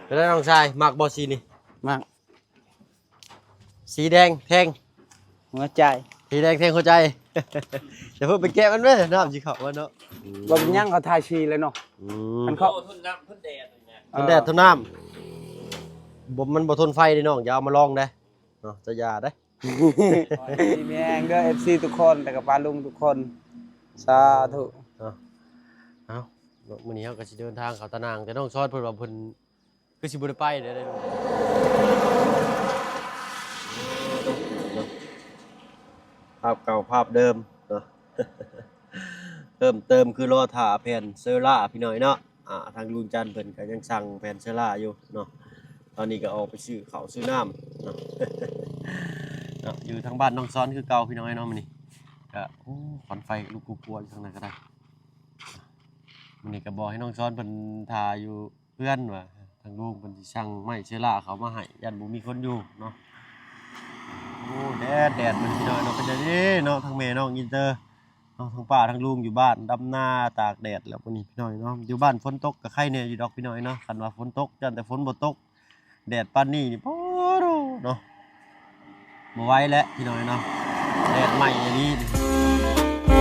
ເປັນໃດນ້ອງຊາຍ ມັກບໍ່ສີນີ້? ມັກ. ສີແດງແທງຫົວໃຈ. ສີແດງແທງຫົວໃຈ. ຢ່າເພິ່ງໄປແກະມັນເດີ້ ນ້ຳຊິເຂົ້າມາເນາະ. ບໍ່ເປັນຫຍັງ ເຂົາທາສີແລ້ວເນາະ. ອືມ ອັນເຂົາ ໂອ້ ທົນນ້ຳ ທົນແດດນີ້ນະ. ເອີ ທົນແດດ ທົນນ້ຳ. ບໍ່ ມັນບໍ່ທົນໄຟເດ້ນ້ອງ ຢ່າເອົາມາລອງເດີ້ເນາະ ຈະຢ່າເດີ້. ດີມີແຮງເດີ້ ເອັຟຊີ ທຸກຄົນ ແລ້ວກໍປ້າລຸງທຸກຄົນ ສາທຸ. ເອົາ ເອົາ ມື້ນີ້ເຮົາກໍຊິເດີນທາງເຂົ້າຕານາງ ແຕ່ນ້ອງຊອນເພິ່ນວ່າເພິ່ນຄືຊິບໍ່ໄດ້ໄປເດ້. ພາບເກົ່າພາບເດີມເນາະ ເພີ່ມເຕີມຄືລໍຖ້າແຜ່ນເຊີລ່າ ພີ່ນ້ອງເນາະ. ອ່າ ທາງລຸງຈັນເພິ່ນກໍຍັງສັ່ງແຜ່ນເຊີລ່າຢູ່ເນາະ. ຕອນນີ້ກໍອອກໄປຊື້ເຂົ້າຊື້ນ້ຳເນາະ ເນາະ ຢູ່ທາງບ້ານນ້ອງຊອນຄືເກົ່າ ພີ່ນ້ອງເນາະ. ມື້ນີ້ກໍ ໂອ້ ຄວັນໄຟລຸກກົວໆຢູ່ທາງນັ້ນກໍໄດ້. ມື້ນີ້ກໍບອກໃຫ້ນ້ອງຊອນເພິ່ນຖ້າຢູ່ເຮືອນວ່າ ທາງລຸງເພິ່ນຊິສັ່ງໄມ້ເຊື້ອລາເຂົ້າມາໃຫ້ ຢ້ານບໍ່ມີຄົນຢູ່ເນາະ. ໂອ້ ແດດ ແດດ ເບິ່ງ ພີ່ນ້ອງເນາະ ເປັນຈັ່ງໃດເນາະ ທັງແມ່ນ້ອງອິນເຕີເນາະ ທັງປ້າທັງລຸງຢູ່ບ້ານດຳນາຕາກແດດແລ້ວ ມື້ນີ້ ພີ່ນ້ອງເນາະ. ຢູ່ບ້ານຝົນຕົກກໍໄຄແດ່ຢູ່ດອກ ພີ່ນ້ອງເນາະ ຄັນວ່າຝົນຕົກ ຢ້ານແຕ່ຝົນບໍ່ຕົກ ແດດປານນີ້ນີ້ ໂອ້ໂຫ ເນາະ ບໍ່ໄຫວແລ້ວ ພີ່ນ້ອງເນາະ ແດດໃໝ່ອີ່ຫຼີ.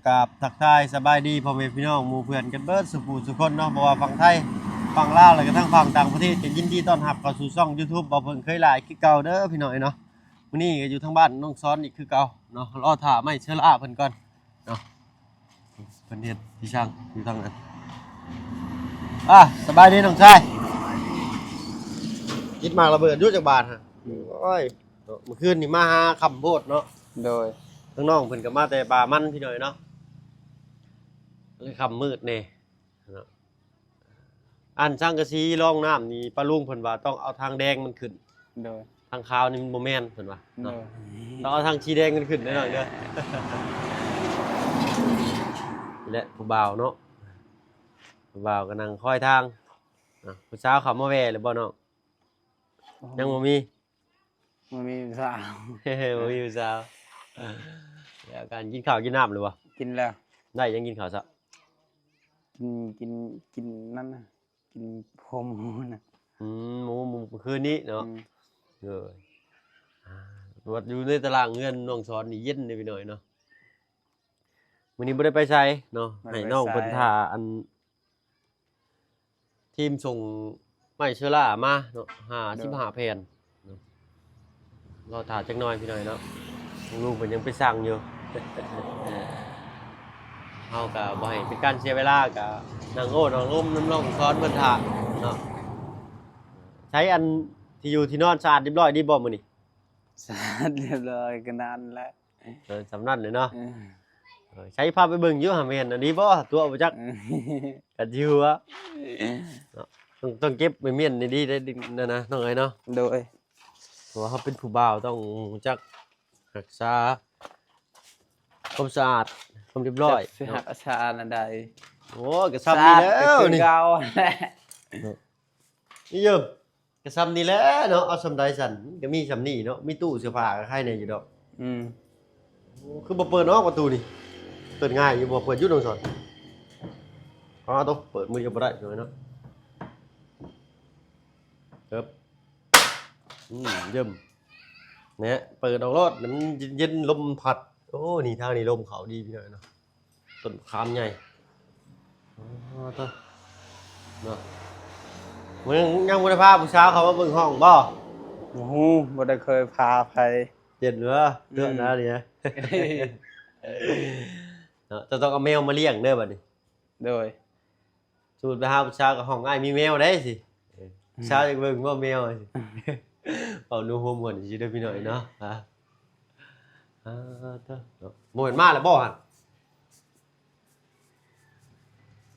ກາບທັກທາຍສະບາຍດີພໍ່ແມ່ພີ່ນ້ອງໝູ່ເພື່ອນກັນເບິດສູ່ຜູ້ສູ່ຄົນເນາະ ບໍ່ວ່າຝັ່ງໄທຝັ່ງລາວ ແລ້ວກໍທັງຝັ່ງຕ່າງປະເທດ ກໍຍິນດີຕ້ອນຮັບເຂົ້າສູ່ຊ່ອງ YouTube ບໍ່ເພິ່ງເຄີຍຫຼາຍຄືເກົ່າເດີ້ ພີ່ນ້ອງເນາະ. ມື້ນີ້ກໍຢູ່ທາງບ້ານນ້ອງຊອນອີກຄືເກົ່າເນາະ ລໍຖ້າໄມ້ເຊື້ອລາເພິ່ນກ່ອນເນາະ. ເພິ່ນເຮັດທີ່ຊ່າງຢູ່ທາງນັ້ນ. ອ່າ ສະບາຍດີນ້ອງຊາຍ ກິນໝາກລະເບີດຢູ່ຈັກບາດຮະ? ໂອ້ຍ ເນາະ ມື້ຄືນນີ້ມາຫາຄ່ຳໂພດເນາະ. ໂດຍ ທາງນ້ອງເພິ່ນກໍມາແຕ່ປ່າມັນ ພີ່ນ້ອງເນາະ ເລີຍຄ່ຳມືດແດ່ເນາະ. ອັນສັງກະສີລອງນ້ຳນີ້ ປ້າລຸງເພິ່ນວ່າຕ້ອງເອົາທາງແດງມັນຂຶ້ນ. ໂດຍ ທາງຂາວນີ້ມັນບໍ່ແມ່ນເພິ່ນວ່າເນາະ. ໂດຍ ຕ້ອງເອົາທາງສີແດງມັນຂຶ້ນແນ່ນອນເດີ້. ແລະຜູ້ບ່າວເນາະ ຜູ້ບ່າວກໍນັ່ງຄອຍທາງ. ອ່ະ ຜູ້ສາວເຂົ້າມາແວ່ແລ້ວບໍ່ນ້ອງ? ຍັງບໍ່ມີ. ບໍ່ມີຜູ້ສາວ ບໍ່ມີຜູ້ສາວ. ແລ້ວການກິນເຂົ້າກິນນ້ຳແລ້ວບໍ່? ກິນແລ້ວ. ໄດ້ຫຍັງກິນເຂົ້າຊະ? ກິນ ກິນ ກິນນັ້ນນະ ກິນໂຄໝູນະ. ອືມ ໝູ ໝູມື້ຄືນນີ້ເນາະ. ອືມ ເອີ ອ່າ ວັດຢູ່ໃນຕາລາງເຮືອນນ້ອງສອນນີ້ເຢັນເດ້ພີ່ນ້ອງເນາະ. ມື້ນີ້ບໍ່ໄດ້ໄປໃສເນາະ ບໍ່ໄດ້ໄປໃສ ໃຫ້ນ້ອງເພິ່ນຖ້າ ອັນ ທີມສົ່ງໄມ້ເຊື້ອລາມາເນາະ ຫ້າສິບຫ້າແຜ່ນເນາະ. ລໍຖ້າຈັກໜ່ອຍພີ່ນ້ອງເນາະ ລຸງເພິ່ນຍັງໄປສັ່ງຢູ່. ເຮົາກໍບໍ່ໃຫ້ເປັນການເສຍເວລາ ກໍນັ່ງໂອ້ນັ່ງລົມນຳນ້ອງສອນເພິ່ນຖ້າເນາະ. ໃຊ້ອັນທີ່ຢູ່ທີ່ນອນສະອາດຮຽບຮ້ອຍດີບໍ່ມື້ນີ້? ສະອາດຮຽບຮ້ອຍ ກໍນັ້ນແຫຼະ. ເອີ ສ່ຳນັ້ນເລີຍເນາະ. ເອີ ເອີ ໃຊ້ພາໄປເບິ່ງຢູ່ຫາ ແມ່ນອັນນີ້ບໍ່ ຕົວະບໍ່ຈັກ. ເອີ ກັນຊິຫົວເນາະ ຕ້ອງ ຕ້ອງເກັບໄປມ້ຽນດີໆ ໄດ້ນັ້ນນະ ນ້ອງເອີຍເນາະ. ໂດຍ ເພາະວ່າເຮົາເປັນຜູ້ບ່າວຕ້ອງຮູ້ຈັກຮັກສາຄວາມສະອາດ ຄວາມຮຽບຮ້ອຍ. ຈັກຊິຮັກສາອັນໃດ? ໂອ້ຍ ກໍສ່ຳນີ້ແຫຼະ ສະອາດກໍຄືເກົ່າແຫຼະ. ນີ້ເອີ ກໍສ່ຳນີ້ແຫຼະເນາະ ເອົາສ່ຳໃດຊັ້ນ ກໍມີສ່ຳນີ້ເນາະ ມີຕູ້ເສື້ອຜ້າກໍໃຄແດ່ຢູ່ດອກ. ອືມ ໂອ້ ຄືບໍ່ເປີດອອກປະຕູນີ້? ເປີດງ່າຍຢູ່ບໍ່? ເປີດຢູ່ນ້ອງສອນ. ອໍ ໂຕ ເປີດມື້ດຽວບໍ່ໄດ້ເນາະ. ເອີບ ອືມ ເຢີມ ແນະ ເປີດອອກໂລດ ມັນເຢັນໆ ລົມພັດ. ໂອ້ ນີ້ທາງນີ້ລົມເຂົ້າດີພີ່ນ້ອງເນາະ. ຕົ້ນມະຂາມໃຫຍ່. ອໍ ເນາະ ຍັງ ຍັງບໍ່ໄດ້ພາຜູ້ສາວເຂົ້າມາເບິ່ງຫ້ອງບໍ່? ບໍ່ຮູ້ ບໍ່ໄດ້ເຄີຍພາໃຜ. ເຫັນບໍ່? ອືມ ເທື່ອໜ້ານີ້ນະ ເນາະ ເຈົ້າຕ້ອງເອົາແມວມາລ້ຽງເດີ້ບັດນີ້. ໂດຍ ສົມມຸດໄປຫາຜູ້ສາວກໍຫ້ອງອ້າຍມີແມວໄດ້ຊິ. ເອີ ອືມ ສາວຢາກເບິ່ງບໍ່ແມວ? ເວົ້າໜູຫົວມ່ວນຊື່ເດີ້ພີ່ນ້ອງເນາະ. ອ່າ ອ່າ ເດີ ບໍ່ແມ່ນມາແລ້ວບໍ່ຫັ້ນ?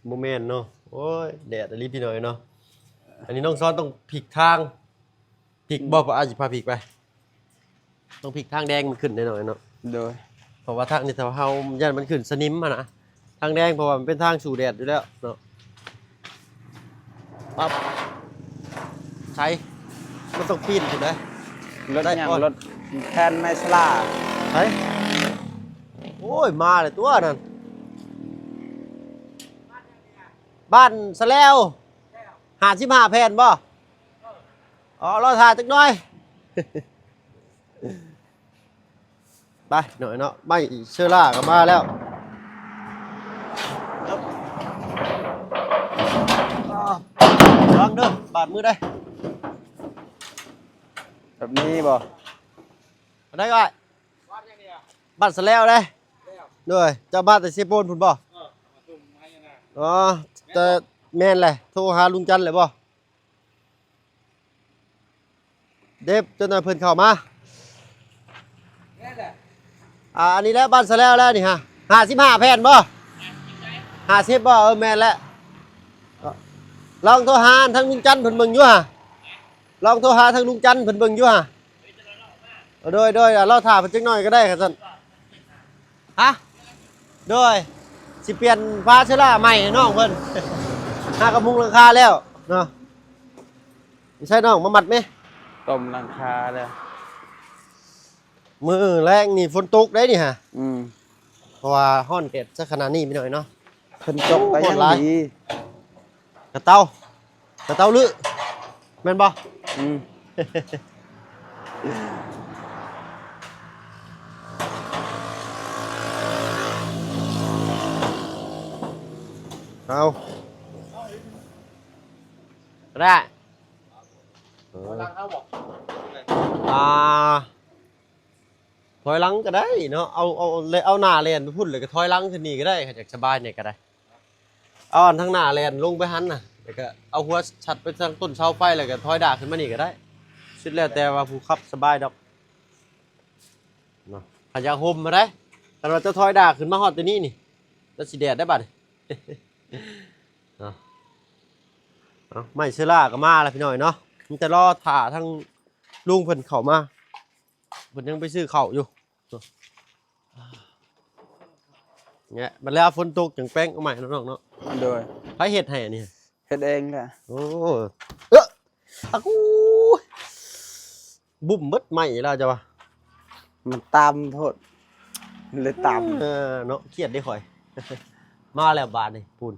ບໍ່ແມ່ນເນາະ. ໂອ້ຍ ແດດອີ່ຫຼີພີ່ນ້ອງເນາະ. ອັນນີ້ນ້ອງສອນຕ້ອງພິກທາງ. ພິກບໍ່? ອືມ ອາດຊິພາພິກໄປ. ຕ້ອງພິກທາງແດງມັນຂຶ້ນແນ່ນອນເນາະ. ໂດຍ ເພາະວ່າທາງນີ້ຖ້າເຮົາຢ້ານມັນຂຶ້ນສະໜິມຫັ້ນນະ ທາງແດງ ເພາະວ່າມັນເປັນທາງສູ້ແດດຢູ່ແລ້ວເນາະ. ປັບ ໃສ່ ມັນຕ້ອງປີນຂຶ້ນເດ້. ລົດຫຍັງ? ລົດ ແຜ່ນໄມ້ສະຫຼາ ໃສ? ໂອ້ຍ ມາແລ້ວຕົວນັ້ນ ບ້ານສະແລວ ຫ້າສິບຫ້າແຜ່ນບໍ່? ອໍ ລໍຖ້າຈັກໜ່ອຍ. ໄປໜ້ອຍເນາະ ໄມ້ເຊີລາກໍມາແລ້ວ ລະວັງເດີບາດມືໄດ໋ ແບບນີ້ບໍ່? ອັນໃດກໍອ້າຍ? ບ້ານສະແລວເດ້. ໂດຍ ເຈົ້າມາແຕ່ເຊໂປນພຸ້ນບໍ່? ອໍ ແຕ່ແມ່ນແຫຼະ ໂທຫາລຸງຈັນແລ້ວບໍ່? ເດບ ເຈົ້າໜ້ອຍເພິ່ນເຂົ້າມາ ອ່າ ອັນນີ້ແຫຼະ ບ້ານສະແລວແລ້ວນີ້ຮະ ຫ້າສິບຫ້າແຜ່ນບໍ່? ຫ້າສິບບໍ່? ເອີ ແມ່ນແຫຼະ ລອງໂທຫາທາງລຸງຈັນເພິ່ນເບິ່ງຢູ່ຮະ ລອງໂທຫາທາງລຸງຈັນເພິ່ນເບິ່ງຢູ່ຮະ. ໂດຍ ໂດຍ ລໍຖ້າເພິ່ນຈັກໜ້ອຍກໍໄດ້ຄັນຊັ້ນ ຮະ ໂດຍ ຊິປ່ຽນຝາເຊລາໃໝ່ໃຫ້ນ້ອງເພິ່ນ ຫາກະມຸງຫຼັງຄາແລ້ວເນາະ. ໃສ່ນ້ອງມາມັດແມ ຕົ້ມຫຼັງຄາແລ້ວ. ມື້ແລງນີ້ຝົນຕົກໄດ໋ນີ້ຫະ ອືມ ເພາະວ່າຮ້ອນແດດຊະຂະໜາດນີ້ໄປໜ້ອຍເນາະ. ເພິ່ນຈົກໄປ ໂອ້ ຍັງດີ ກະເຕົາ ກະເຕົາລຶ ແມ່ນບໍ່? ອືມ ເອົາ ໄດ້ ເອີ ອ່າ ຖອຍຫຼັງກໍໄດ້ເນາະ ເອົາ ເອົາ ເອົາໜ້າແລ່ນໄປພຸ້ນ ແລ້ວກໍຖອຍຫຼັງຂຶ້ນນີ້ກໍໄດ້ ຄັນຢາກສະບາຍແດ່ກໍໄດ້ ເອົາອັນທາງໜ້າແລ່ນລົງໄປຫັ້ນນະ ແລ້ວກໍເອົາຫົວຊັດໄປທາງຕົ້ນເສົາໄຟ ແລ້ວກໍຖອຍດາກຂຶ້ນມານີ້ກໍໄດ້ ສຸດແລ້ວແຕ່ວ່າຜູ້ຂັບສະບາຍດອກເນາະ. ຄັນຢາກຮົ່ມຫັ້ນໃດ໋ ຄັນວ່າຈະຖອຍດາກຂຶ້ນມາຮອດແຕ່ນີ້ນີ້ ແລ້ວຊິແດດໄດ໋ບັດນີ້ເນາະ. ເອົາ ໄມ້ເຊລາກໍມາແລ້ວພີ່ນ້ອງເນາະ ມີແຕ່ລໍຖ້າທາງລຸງເພິ່ນເຂົ້າມາ. ເພິ່ນຍັງໄປຊື້ເຂົ້າຢູ່ ແງະ ບັດແລ້ວຝົນຕົກຈັ່ງແປ້ງເອົາໃໝ່ເນາະນ້ອງເນາະ. ໂດຍ ໃຜເຮັດໃຫ້ອັນນີ້? ເຮັດເອງແຫຼະ. ໂອ້ ເອີ ອາກູ ບຸ້ມເບິດໄມ້ແລ້ວເຈົ້າວ່າ ມັນຕາມໂພດ ເລີຍຕາມ. ເອີ ເນາະ ຄຽດເດ້ຂ້ອຍ ມາແລ້ວບາດນີ້ ປູນ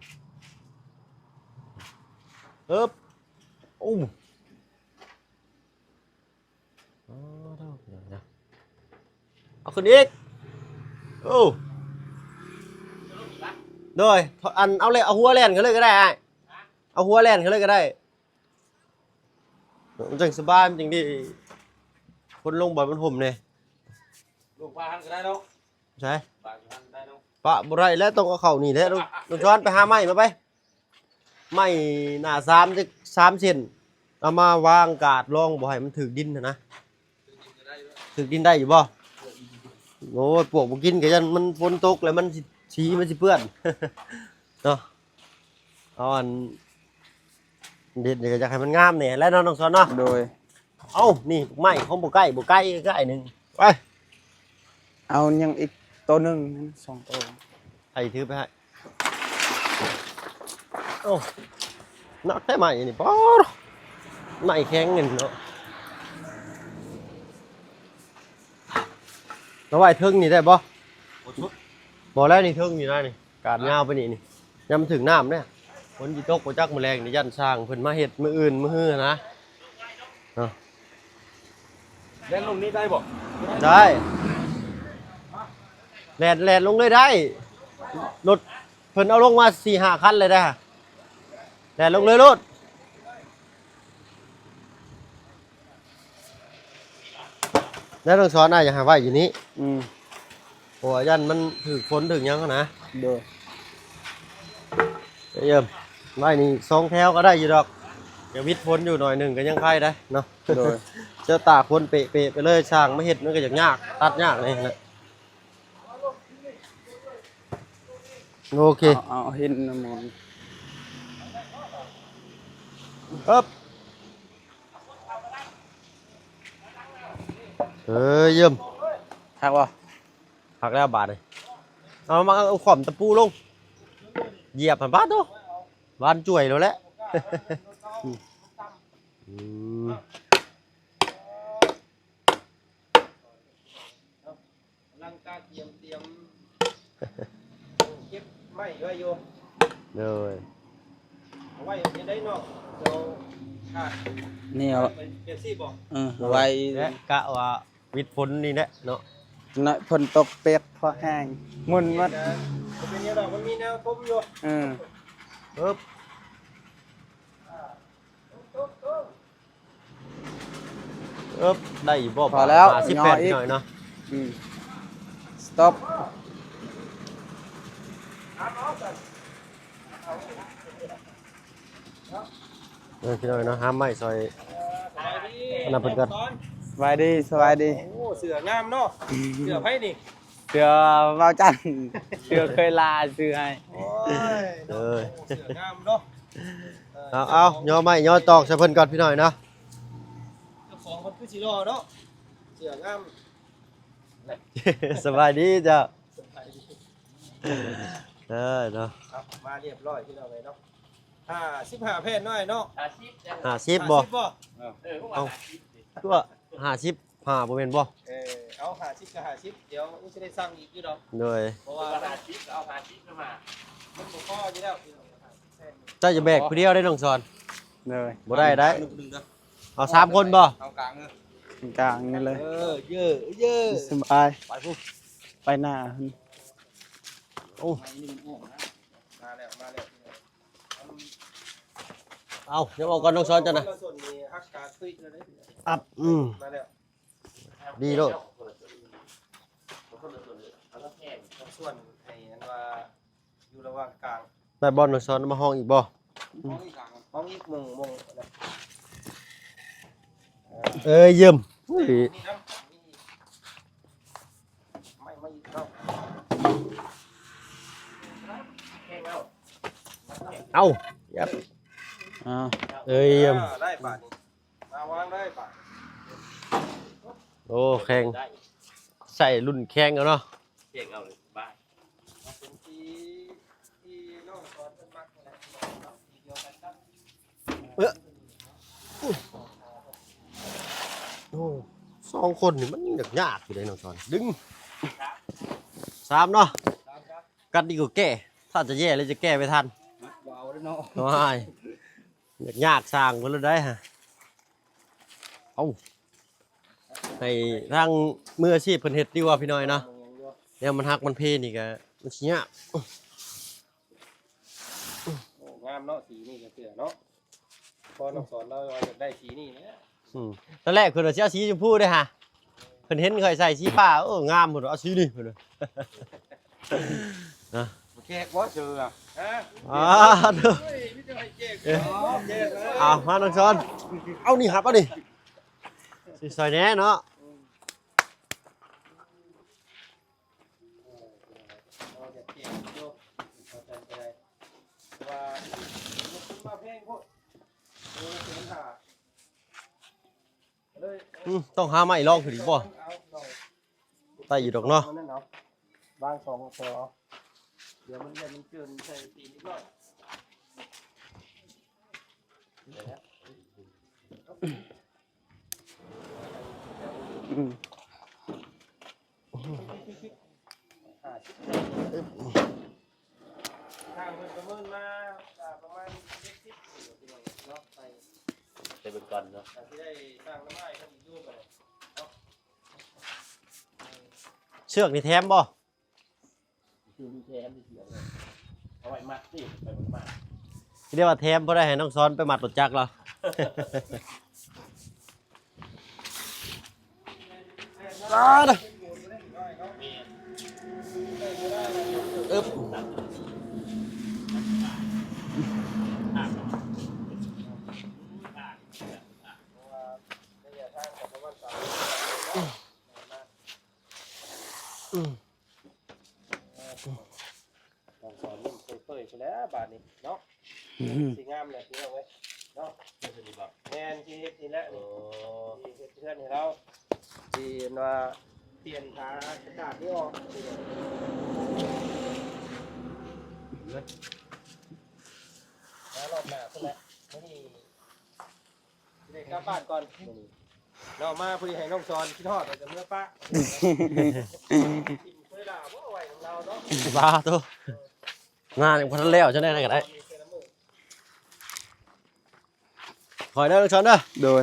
ເອີບ ໂອ້. ອໍ ເອົາຂຶ້ນອີກ ໂອ້ ໂດຍ ອັນ ເອົາເລີຍ ເອົາຫົວແລ່ນຂຶ້ນເລີຍກໍໄດ້ອ້າຍ ເອົາຫົວແລ່ນຂຶ້ນເລີຍກໍໄດ້ ມັນຈັ່ງສະບາຍ ມັນຈັ່ງດີ ຄົນລົງບ່ອນມັນຮົ່ມແດ່. ລົງປະຫັ້ນກໍໄດ້ເນາະ ໃສ ປະຢູ່ຫັ້ນກໍໄດ້ເນາະ ປະບໍ່ໄດ້ແລ້ວ ຕ້ອງເອົາເຂົ້ານີ້ແຫຼະ ນ້ອງ ນ້ອງຊອນ ໄປຫາໄມ້ມາໄປ. ໄມ້ໜ້າສາມ ຈັກສາມເຊັນ ເອົາມາວາງກາດລອງ ບໍ່ໃຫ້ມັນຖືກດິນຫັ້ນນະ. ຖືກດິນໄດ້ຢູ່ບໍ່? ໂອ້ຍ ປວກບໍ່ກິນກໍຢ້ານມັນຝົນຕົກແລ້ວມັນຊິ ສີມັນຊິເປື້ອນເນາະ. ເອົາອັນ ເຮັດນີ້ກໍຢາກໃຫ້ມັນງາມແດ່ແຫຼະເນາະ ນ້ອງຊອນເນາະ. ໂດຍ. ເອົ້າ ນີ້ໄມ້ຂອງບໍ່ໃກ້ ບໍ່ໃກ້ ໃກ້ໜຶ່ງ ໄປ ເອົາຍັງອີກໂຕໜຶ່ງ ສອງໂຕ ໃຫ້ຖືໄປໃຫ້. ໂອ້ ໜັກແທ້ໄມ້ນີ້ ປາດ ໄມ້ແຂງນີ້ເນາະ. ເອົາໄວ້ເທິງນີ້ໄດ້ບໍ່? ບໍ່ສຸດ ບໍ່ແລ້ວນີ້ ເທິງນີ້ນະ ນີ້ ກາດຍາວໄປນີ້ ນີ້ ຍາມມັນຖືກນ້ຳເດ້ ຝົນຊິຕົກບໍ່ຈັກ ມື້ແລງນີ້ ຢ້ານຊ່າງເພິ່ນມາເຮັດມື້ອື່ນມື້ຮືຫັ້ນນະ ເນາະ. ແລ່ນລົງນີ້ໄດ້ບໍ່? ໄດ້ ແລ່ນ ແລ່ນລົງເລີຍໄດ້ ລົດເພິ່ນເອົາລົງມາສີ່ຫ້າຄັນເລີຍເດ້ ແລ່ນລົງເລີຍໂລດ. ແລ້ວຕ້ອງສອນອ້າຍ ຢາກໃຫ້ໄວ້ຢູ່ນີ້ ອືມ ເພາະວ່າຢ້ານມັນຖືກຝົນຖືກຫຍັງຫັ້ນນະ. ໂດຍ. ເອີ ໄວ້ນີ້ສອງແຖວກໍໄດ້ຢູ່ດອກ ຢາກວິດຝົນຢູ່ໜ້ອຍໜຶ່ງກໍຍັງໄຄໄດ້ເນາະ. ໂດຍ. ຈະຕາກຝົນເປະໆໄປເລີຍ ຊ່າງມາເຮັດມັນກໍຢາກຍາກ ຕັດຍາກແດ່ຫັ້ນແຫຼະ. ໂອເຄ ເອົາ ເອົາຫີນນ້ຳມັນ ເອີບ ເອີ ຢ້ຽມ ຄັກບໍ່? ຄັກແລ້ວບາດນີ້ ເອົາມາ ເອົາຂອມຕະປູລົງ ຢຽບຫັ້ນ ປາດໂທ້ ບານຈວຍໂລດແຫຼະ. ອືມ. ຕຽມ ຕຽມເກັບໄມ້ໄວ້ຢູ່ ໂດຍ ເອົາໄວ້ເຮັດໄດ້ເນາະ ດຽວຂາດ ນີ້ເອົາ ເປັນ ເປັນຊີ້ບໍ່? ເອີ ໄວ້ ແລະ ກະວ່າວິດຝົນນີ້ແຫຼະເນາະ ນ້ອຍຝົນຕົກເປຍກພໍແຮງ ໝຸ່ນໝົດ ກະບໍ່ເປັນຫຍັງດອກ ມັນມີແນວຄົມຢູ່ ເອີ ເອີບ ເອີບ ໄດ້ຢູ່ບໍ່? ພໍແລ້ວ ຫ້າສິບແປດ ຫຍໍອີກ ໜ້ອຍເນາະ ອືມ ສະຕັອບ ເອີ ພີ່ນ້ອງເນາະ ຫາໄມ້ຊ່ອຍອັນນັ້ນເພິ່ນກ່ອນ ສະບາຍດີ ສະບາຍດີ ໂອ້ ເສື້ອງາມເນາະ ເສື້ອໃຜນີ້? ເສື້ອເວົ້າຈັນ ເສື້ອເຄີຍລາຊື້ໃຫ້ ໂອ້ຍ ເອີ ເສື້ອງາມເນາະ ເອີ ເອົາໆ ຍໍໄມ້ຍໍຕອກໃສ່ເພິ່ນກ່ອນພີ່ນ້ອງເນາະ ເຈົ້າຂອງເພິ່ນຄືຊິຫຼໍ່ເນາະ ເສື້ອງາມ ສະບາຍດີເຈົ້າ ສະບາຍດີ ເອີເນາະ ເອົາ ມາຮຽບຮ້ອຍພີ່ນ້ອງເອີຍເນາະ ຫ້າສິບຫ້າແຜ່ນນ້ອຍເນາະ ຫ້າສິບ ຫ້າສິບບໍ່? ຫ້າສິບບໍ່? ເອີ ເອົ້າ ຄືວ່າຫ້າສິບຫ້າບໍ່ແມ່ນບໍ່? ເອີ ເອົາ ຫ້າສິບກໍຫ້າສິບ ດຽວຍັງຊິໄດ້ສັ່ງອີກຢູ່ດອກ ໂດຍ ເພາະວ່າຫ້າສິບກໍເອົາຫ້າສິບມາ ມັນບໍ່ພໍຢູ່ແລ້ວ ເຈົ້າຈະແບກຜູ້ດຽວໄດ້ນ້ອງສອນ ໂດຍ ບໍ່ໄດ້ໄດ໋ ເອົາສາມຄົນບໍ່? ເອົາກາງເດີ ກາງນີ້ເລີຍ ເອີ ເຢີ ເຢີ ສະບາຍ ໄປພຸ້ນ ໄປໜ້າພຸ້ນ ໂອ້ ມາແລ້ວ ມາແລ້ວ ເອົາ ຍັບອອກກ່ອນນ້ອງສອນເຈົ້ານະ ຄົນລະສ່ວນນີ້ຮັກກາດຕຸ້ຍເລີຍເດ້ ອັບ ອືມ ມາແລ້ວ ດີໂລດ ຄົນລະສ່ວນ ຄົນລະສ່ວນ ເອົາລະແພງ ສ່ວນໃຫ້ອັນວ່າ ຢູ່ລະຫວ່າງກາງ ໄດ້ບໍ່ນ້ອງສອນ ມາຫ້ອງອີກບໍ່? ຫ້ອງອີກ ຫ້ອງອີກ ມຸງ ມຸງ ເອີ ຢ້ຽມ ນີ້ນຳ ໄມ້ ໄມ້ອີກເນາະ ເອົ້າ ເອົ້າ ຢ້ຽມ ອ່າ ເອີ ຢ້ຽມ ໄດ້ບາດນີ້ ມາວາງໄດ້ບາດ ໂອ້ ແຂ່ງ ໃສ່ລຸ້ນແຂ່ງເອົາເນາະ ແຂ່ງເອົາເລີຍ ສະບາຍ ເປັນສີທີ່ນ້ອງສອນເພິ່ນມັກຫັ້ນແຫຼະ ເນາະ ສີດຽວກັນກັບ ເອີ ໂອ້ ສອງຄົນນີ້ມັນຍາກໆຢູ່ເດ້ນ້ອງສອນ ດຶງ ສາມເນາະ ກັດດີກວ່າແກ້ ຖ້າຈະແຍ່ແລ້ວຈະແກ້ໄປທັນ ເວົ້າເດ້ເນາະ ໂອ້ຍ ຍາກໆ ສ້າງເພິ່ນໂລດໄດ໋ຫະ ເອົາ ໃຫ້ທາງມືອາຊີບເພິ່ນເຮັດດີກວ່າພີ່ນ້ອງເນາະ ແນວມັນຫັກມັນເພນີ້ກະມັນຊິຍາກ ໂອ້ ງາມເນາະ ສີນີ້ກະເສື້ອເນາະ ພໍ່ນ້ອງສອນລາວວ່າຢາກໄດ້ສີນີ້ແຫຼະ ອືມ ຕອນແລກເພິ່ນວ່າຊິເອົາສີຊົມພູເດ້ຫະ ເພິ່ນເຫັນຂ້ອຍໃສ່ສີຟ້າ ໂອ້ ງາມ ເພິ່ນວ່າເອົາສີນີ້ ເພິ່ນວ່າ ນະ ແຂກບໍ່ເຊີອະ ຮະ ອໍ ໂອ້ຍ ມີແຕ່ໃຫ້ແຂກ ເອີ ແຂກເອີຍ ເອົາ ມານ້ອງສອນ ເອົານີ້ ຮັບເອົານີ້ ຊິຊ່ອຍແດ່ເນາະ ອືມ ເອີ ເອົາແຕ່ແຂກຢູ່ ເອົາແຕ່ໃດ ວ່າ ມັນມາແພງໂພດ ໂລລະແສນຫ້າ ອືມ ຕ້ອງຫາໄມ້ລອງຂຶ້ນອີກບໍ່? ໄດ້ຢູ່ດອກເນາະ ວາງສອງແຖວ ດຽວມັນ ມັນເຈື່ອນໃສ່ຕີນອີກໜ້ອຍ ອືມ ຫ້າສິບ ທາງເພິ່ນປະເມີນມາກະປະມານເຈັດສິບ ເນາະ ໄປ ໄປເບິ່ງກ່ອນເນາະ ກະຊິໄດ້ສ້າງນ້ຳອ້າຍເພິ່ນຢູ່ ເນາະ ເຊືອກນີ້ແຖມບໍ່? ເຊືອກນີ້ແຖມ ເຊືອກ ເອົາໄວ້ມັດຕິ ໄປມັດ ຊິໄດ້ວ່າແຖມ ພໍໄດ້ໃຫ້ນ້ອງສອນໄປມັດລົດຈັກລາວ. ອາ ເອີບ ອືມ ນ້ອງສອນຍິ້ມເປີຍໆ ພຸ້ນແຫຼະບາດນີ້ເນາະ ອືມ ຊິງາມແຫຼະພີ່ນ້ອງເອີຍເນາະ ເຮັດອັນນີ້ບໍ່? ແມ່ນ ຊິເຮັດນີ້ແຫຼະນີ້ ໂອ້ ຊິເຮັດເຮືອນໃຫ້ລາວ ຊິອັນວ່າປ່ຽນຝາກະດາດນີ້ອອກ ມາຮອບໜ້າພຸ້ນແຫຼະ ມື້ນີ້ ຊິໄດ້ກັບບ້ານກ່ອນມື້ນີ້ເນາະ ມາພໍດີໃຫ້ນ້ອງສອນຄິດຮອດ ແລ້ວກະເມືອປະ ຖິ້ມຄືນ ບາໂຕ ງານຍັງບໍ່ທັນແລ້ວ ຈັ່ງໃດກໍໄດ້. ຄ່ອຍເດີ ນ້ອງຊອນເດີ. ໂດຍ.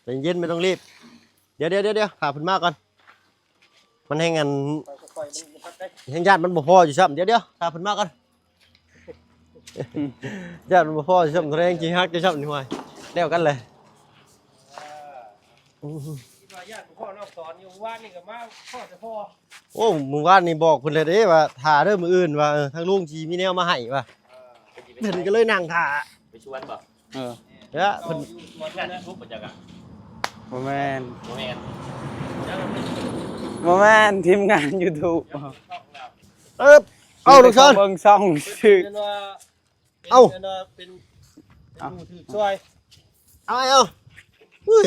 ໃຈເຢັນ ບໍ່ຕ້ອງລີບ. ດຽວໆໆ ຖ້າເພິ່ນມາກ່ອນ. ມັນແຮງອັນ ແຮງຢ້ານມັນບໍ່ພໍຢູ່ຊ້ຳ. ດຽວໆ ຖ້າເພິ່ນມາກ່ອນ. ຢ້ານມັນບໍ່ພໍຢູ່ຊ້ຳ ແຮງຊິຫັກຢູ່ຊ້ຳນີ້ ຫ້ວຍ ແລ້ວກັນເລີຍ. ຄິດວ່າຢ້ານບໍ່ພໍນ້ອງສອນຢູ່ ວານນີ້ກໍມາພໍແຕ່ພໍ. ໂອ້ ມື້ວານນີ້ບອກເພິ່ນແລ້ວເດ້ວ່າ ຖ້າເດີມື້ອື່ນວ່າ ເອີ ທາງລຸງຊິມີແນວມາໃຫ້ວ່າ ເອີ ເພິ່ນກໍເລີຍນັ່ງຖ້າ ໄປຊວນບໍ່? ເອີ ແລ້ວເພິ່ນ ງານຢູທູບບໍ່ຈັກອະ? ບໍ່ແມ່ນ ບໍ່ແມ່ນ ບໍ່ແມ່ນ ທີມງານຢູທູບ. ເອີ ເອົາ ເບິ່ງຊ່ອງຊື່ ເປັນວ່າ ເອົ້າ ເປັນອັນວ່າເປັນ ເປັນ ເອົ້າ ຜູ້ຖືກຊ່ວຍ. ເອົາ ເອົາ ເຮີ້ຍ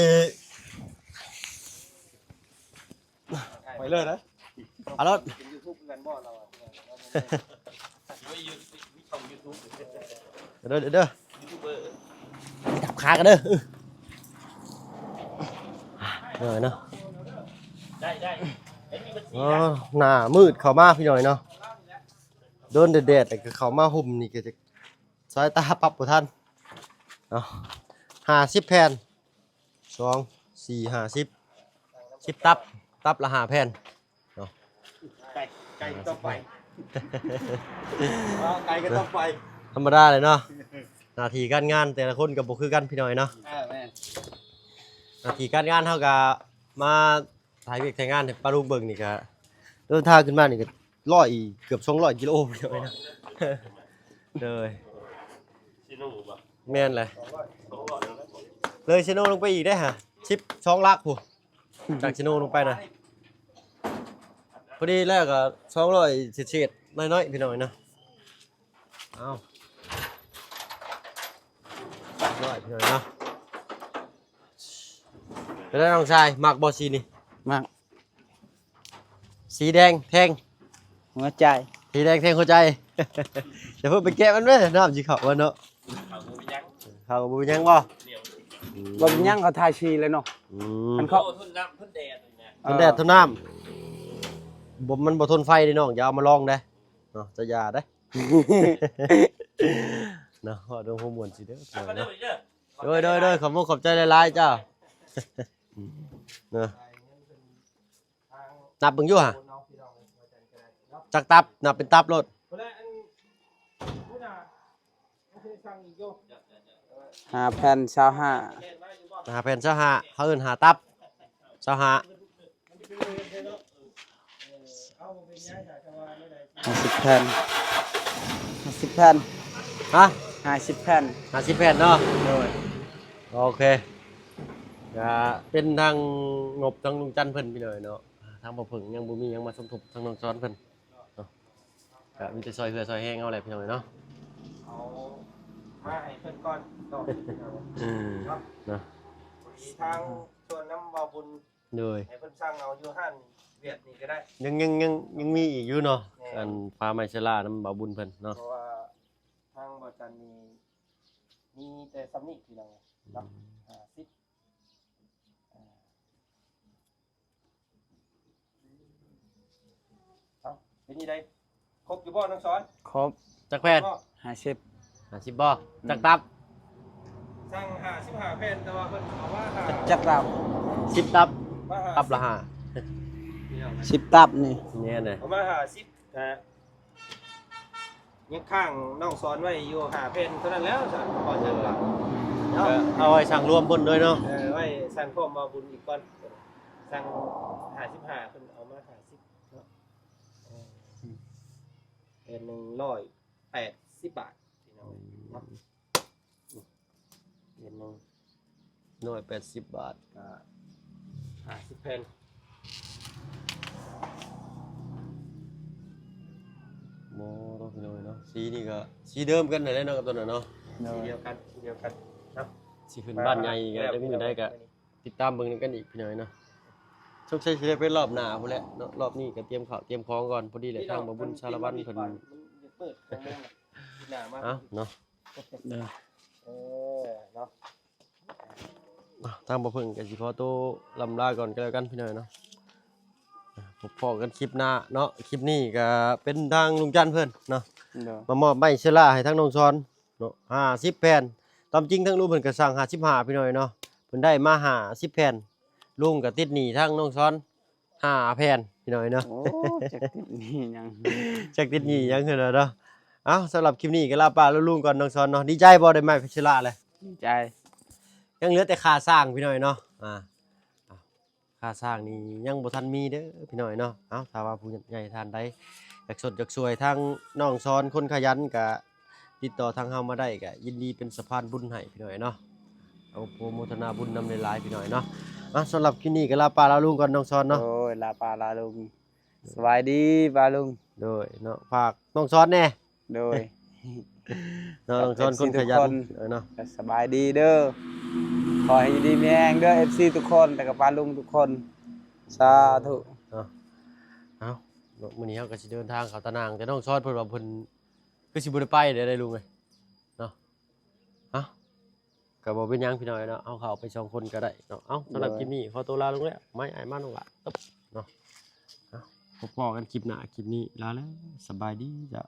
ໄປເລີຍນະ ເອົາໂລດ. ເປັນຢູທູບຄືກັນບໍ່ລາວອະ? ເດີ ເດີ ເດີ ຈັບຂາກັນເດີ. ເອີ ເນາະ ໄດ້ ໄດ້ ເອີ ໜ້າມືດເຂົ້າມາພີ່ນ້ອງເນາະ. ໂດນແດດໆ ແລ້ວກໍເຂົ້າມາຮົ່ມນີ້ກໍຈະ ສາຍຕາປັບບໍ່ທັນເນາະ. ຫ້າສິບແຜ່ນ ສອງ ສີ່ ຫ້າ ສິບ ສິບຕັບ ຕັບລະຫ້າແຜ່ນເນາະ. ໄກ່ ໄກ່ກໍຕ້ອງໄປ ເອີ ໄກ່ກໍຕ້ອງໄປ ທຳມະດາເລີຍເນາະ. ໜ້າທີ່ການງານແຕ່ລະຄົນກໍບໍ່ຄືກັນພີ່ນ້ອງເນາະ. ເອີ ແມ່ນ ໜ້າທີ່ການງານເຮົາກໍມາ ຖ່າຍວຽກຖ່າຍງານໃຫ້ປ້າລຸງເບິ່ງນີ້ກະ ເດີນທາງຂຶ້ນມານີ້ກະຮ້ອຍ ເກືອບສອງຮ້ອຍກິໂລພີ່ນ້ອງເອີຍນະ. ໂດຍ ເຊໂນບໍ່? ແມ່ນແຫຼະ ສອງຮ້ອຍ ສອງຮ້ອຍ ເລີຍເຊໂນລົງໄປອີກເດ້ຫະ ສິບສອງຫຼັກພຸ້ນ ຈາກເຊໂນລົງໄປນະ. ພໍດີແລ້ວກະສອງຮ້ອຍເສດໆ ໜ້ອຍໆ ພີ່ນ້ອງເນາະ. ເອົາ ເສດໜ້ອຍເນາະ. ເປັນໃດນ້ອງຊາຍ ມັກບໍ່ສີນີ້? ມັກ. ສີແດງແທງຫົວໃຈ ສີແດງແທງຫົວໃຈ. ຢ່າເພິ່ງໄປແກະມັນເດີ້ ນ້ຳຊິເຂົ້າມັນເນາະ. ເຂົ້າບໍ່ເປັນຫຍັງ ເຂົ້າບໍ່ເປັນຫຍັງບໍ່? ບໍ່ເປັນຫຍັງ ເຂົາທາສີແລ້ວເນາະ. ອືມ ຄັນເຂົາ ໂອ້ ທົນນ້ຳ ທົນແດດນີ້ນະ ເອີ ທົນແດດ ທົນນ້ຳ ບໍ່ ມັນບໍ່ທົນໄຟເດ້ນ້ອງ ຢ່າເອົາມາລອງເດ້ເນາະ ຈະຢ່າເດ້. ເນາະ ເວົ້າເລື່ອງຫົວມ່ວນຊິເດີ ໂດຍ ໂດຍ ໂດຍ ຂອບມຸກຂອບໃຈຫຼາຍໆ ເຈົ້າ ເນາະ. ນັບເບິ່ງຢູ່ຫະ ຈັກຕັບ ນັບເປັນຕັບໂລດ. ຫ້າແຜ່ນ ຊາວຫ້າ ຫ້າແຜ່ນ ຊາວຫ້າ ເຂົາເອີ້ນຫ້າຕັບ ຊາວຫ້າ. ຫ້າສິບແຜ່ນ ຫ້າສິບແຜ່ນ ຮະ ຫ້າສິບແຜ່ນ ຫ້າສິບແຜ່ນເນາະ. ໂດຍ ໂອເຄ ກະເປັນທາງງົບທາງລຸງຈັນເພິ່ນພີ່ນ້ອງເນາະ. ທາງບໍ່ເພິ່ງຍັງບໍ່ມີຫຍັງມາສົມທົບທາງນ້ອງສອນເພິ່ນເນາະ ກະມີແຕ່ຊ່ອຍເຫຼືອຊ່ອຍແຮງເຮົາແຫຼະພີ່ນ້ອງເນາະ. ເອົາມາໃຫ້ເພິ່ນກ່ອນເນາະ ເນາະ ພໍດີທາງ ຊວນນຳບ່າວບຸນ ໂດຍ ໃຫ້ເພິ່ນສັ່ງເອົາຢູ່ຮ້ານຫວຽດນີ້ກໍໄດ້ ຍັງ ຍັງ ຍັງ ຍັງມີອີກຢູ່ເນາະ. ແມ່ນ ອັນ ຜ້າໄມ້ເຊລານຳບ່າວບຸນເພິ່ນເນາະ ເພາະວ່າທາງບ່າວຈັນນີ້ມີແຕ່ສ່ຳນີ້ພີ່ນ້ອງເນາະ. ອືມ ຫ້າສິບ ເອົ້າ ເປັນຈັ່ງໃດ ຄົບຢູ່ບໍ່ນ້ອງສອນ? ຄົບ. ຈັກແຜ່ນ? ບໍ່ ຫ້າສິບ ຫ້າສິບບໍ່? ອືມ ຈັກຕັບ? ສັ່ງຫ້າສິບຫ້າແຜ່ນ ແຕ່ວ່າເພິ່ນເອົາມາຫ້າ ຈັກຕັບ? ສິບຕັບ ມາຫ້າ ຕັບລະຫ້າ ສິບຕັບນີ້ ນີ້ນະ ເອົາມາຫ້າສິບ ກະຍັງຄ້າງນ້ອງສອນໄວ້ຢູ່ຫ້າແຜ່ນເທົ່ານັ້ນແຫຼ້ວ ສະ ພໍຈະວ່າ ເອົາໄວ້ສັ່ງລວມເພິ່ນເລີຍເນາະ. ເອີ ໄວ້ສັ່ງພ້ອມບ່າວບຸນອີກກ່ອນ ສັ່ງຫ້າສິບຫ້າ ເພິ່ນເອົາມາຫ້າສິບເນາະ. ເອີ ເປັນໜຶ່ງຮ້ອຍແປດສິບບາດ ພີ່ນ້ອງເນາະ. ເປັນໜຶ່ງຮ້ອຍແປດສິບບາດ ກະຫ້າສິບແຜ່ນ ໂອ້ ພີ່ນ້ອງເນາະ. ສີນີ້ກະສີເດີມກັນນັ້ນແຫຼະເນາະ ກັບຕົວນັ້ນເນາະ. ໂດຍ ສີດຽວກັນ ສີດຽວກັນເນາະ. ຊິຂຶ້ນບ້ານໃຫຍ່ກະຈັກມື້ໃດກະ ຕິດຕາມເບິ່ງນຳກັນອີກພີ່ນ້ອງເນາະ. ສົງໄສຊິໄດ້ໄປລອບໜ້າພຸ້ນແຫຼະເນາະ. ລອບນີ້ກໍຕຽມເຂົ້າຕຽມຂອງກ່ອນ ພໍດີແຫຼະ ທາງບ່າວບຸນສາລະວັນເພິ່ນ ເອົາເນາະ ເດີ ເອີເນາະ. ທາງບ່າວເພິ່ງກໍຊິຂໍໂຕລ່ຳລາກ່ອນກໍແລ້ວກັນພີ່ນ້ອງເນາະ. ພົບພໍ້ກັນຄລິບໜ້າເນາະ. ຄລິບນີ້ກໍເປັນທາງລຸງຈັນເພິ່ນເນາະ ໂດຍ ມາມອບໄມ້ເຊື້ອລາໃຫ້ທາງນ້ອງຊອນເນາະ ຫ້າສິບແຜ່ນ. ຕາມຈິງທາງລຸງເພິ່ນກໍສັ່ງຫ້າສິບຫ້າ ພີ່ນ້ອງເນາະ, ເພິ່ນໄດ້ມາຫ້າສິບແຜ່ນ. ລຸງກໍຕິດໜີ້ທາງນ້ອງຊອນຫ້າແຜ່ນ ພີ່ນ້ອງເນາະ. ໂອ້ ຈັກຕິດໜີ້ຫຍັງ ຈັກຕິດໜີ້ຫຍັງເພິ່ນວ່າເນາະ. ເອົ້າ ສຳລັບຄລິບນີ້ກໍລາປ້າລາລຸງກ່ອນ ນ້ອງຊອນເນາະ. ດີໃຈບໍ່ ໄດ້ໄມ້ເຊື້ອລາແລ້ວ? ດີໃຈ. ຍັງເຫຼືອແຕ່ຄ່າສ້າງ ພີ່ນ້ອງເນາະ. ອ່າ ຄ່າສ້າງນີ້ຍັງບໍ່ທັນມີເດີ ພີ່ນ້ອງເນາະ. ເອົ້າ ຖ້າວ່າຜູ້ໃຫຍ່ທ່ານໃດຢາກຊົດຢາກຊ່ວຍທາງນ້ອງຊອນຄົນຂະຫຍັນ ກະຕິດຕໍ່ທາງເຮົາມາໄດ້ ກະຍິນດີເປັນສະພານບຸນໃຫ້ ພີ່ນ້ອງເນາະ. ເອົາ ໂອໂມທະນາບຸນນຳຫຼາຍໆ ພີ່ນ້ອງເນາະ. ເອົ້າ ສຳລັບຄລິບນີ້ກໍລາປ້າລາລຸງກ່ອນ ນ້ອງຊອນເນາະ. ໂດຍ ລາປ້າລາລຸງ. ສະບາຍດີປ້າລຸງ. ໂດຍເນາະ ຝາກນ້ອງຊອນແດ່. ໂດຍ ເນາະ ນ້ອງຊອນຄົນຂະຫຍັນ ເອີເນາະ. ສະບາຍດີເດີ ຂໍໃຫ້ຢູ່ດີມີແຮງເດີ ເອັຟຊີທຸກຄົນ ແລ້ວກໍປ້າລຸງທຸກຄົນ ສາທຸເນາະ. ເອົ້າ ມື້ນີ້ເຮົາກໍຊິເດີນທາງເຂົ້າຕານາງ ແຕ່ນ້ອງຊອນເພິ່ນວ່າເພິ່ນຄືຊິບໍ່ໄດ້ໄປເດ້ ໄດ້ລຸງເອີຍເນາະ. ເອົ້າ ກໍບໍ່ເປັນຫຍັງ ພີ່ນ້ອງເນາະ, ເຮົາເຂົ້າໄປສອງຄົນກໍໄດ້ເນາະ. ເອົ້າ ສຳລັບ ໂດຍ ຄລິບນີ້ຂໍຕົວລາລົງແລ້ວ ໄມ້ອ້າຍມານ້ອງຫຼ້າ ເນາະ. ເອົ້າ ພົບພໍ້ກັນຄລິບໜ້າ ຄລິບນີ້ລາແລ້ວ ສະບາຍດີເຈົ້າ.